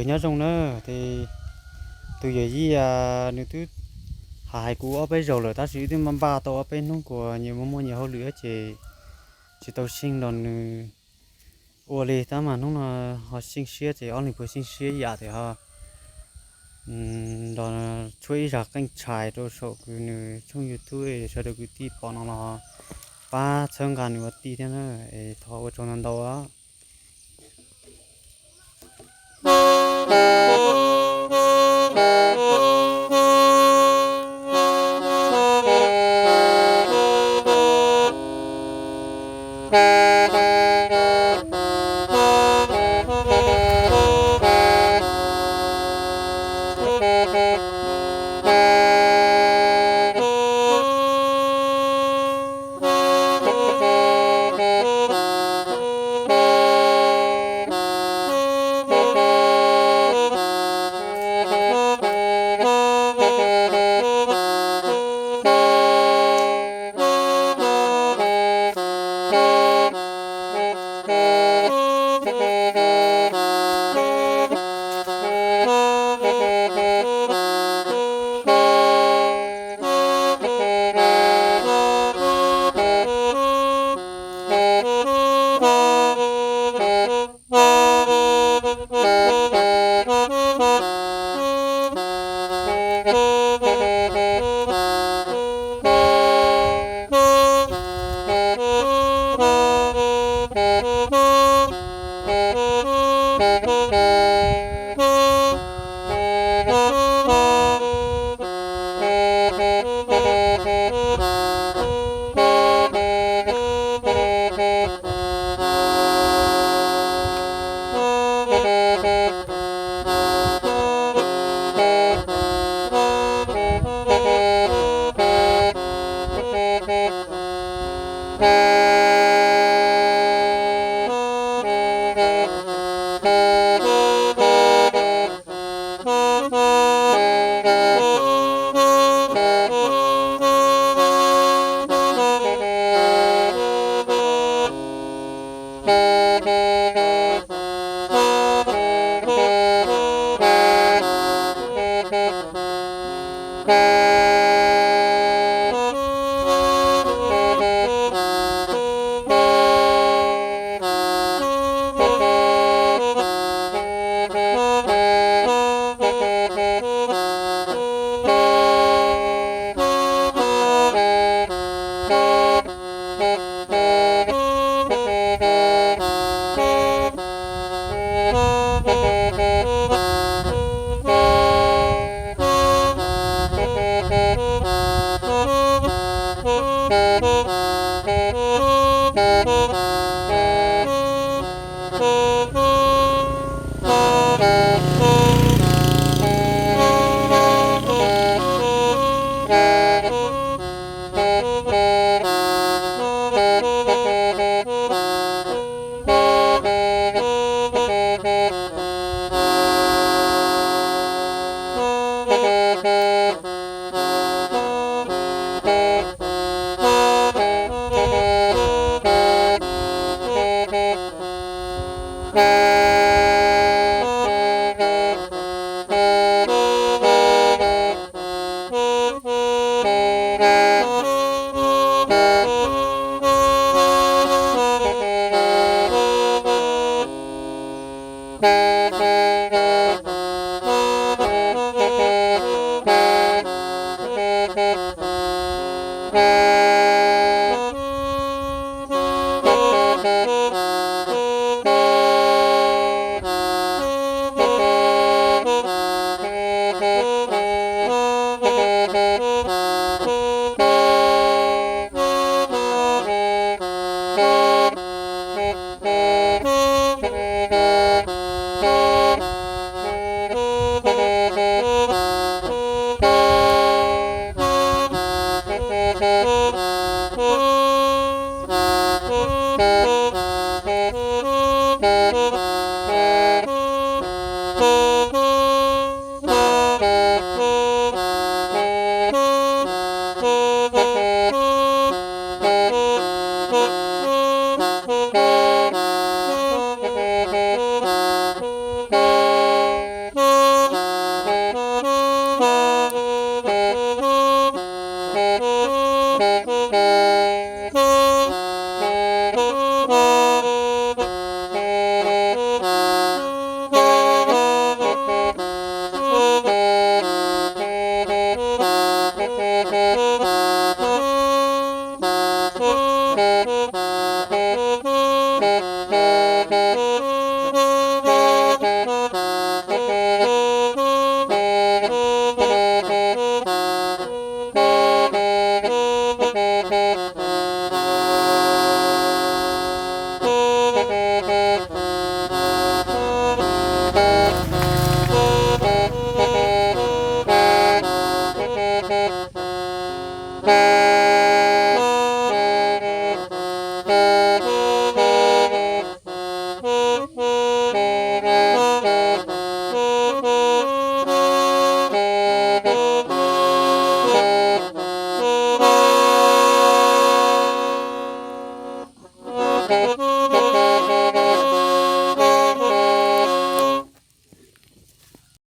Nyob zoo na, tus yawm yij nws twb hais kuv ob peb zaug lawm tab sis wb twb npaj npaj tau ob peb hnub kuas nyias muaj muaj nyias hauj lwm ces tsis tau xyeej nrog nws ua li. Tab mas hnub no ho xyeej siab ces ob leeg puas xyeej siab ib yam tias ho nrog tshuab ib zag qeej tshais rau saum nws tshooj YouTube, sawv daws kwv tij pom no los pab txhawb nqa nws ua tij thiab na. Es thov ua tsaug ntau ntau.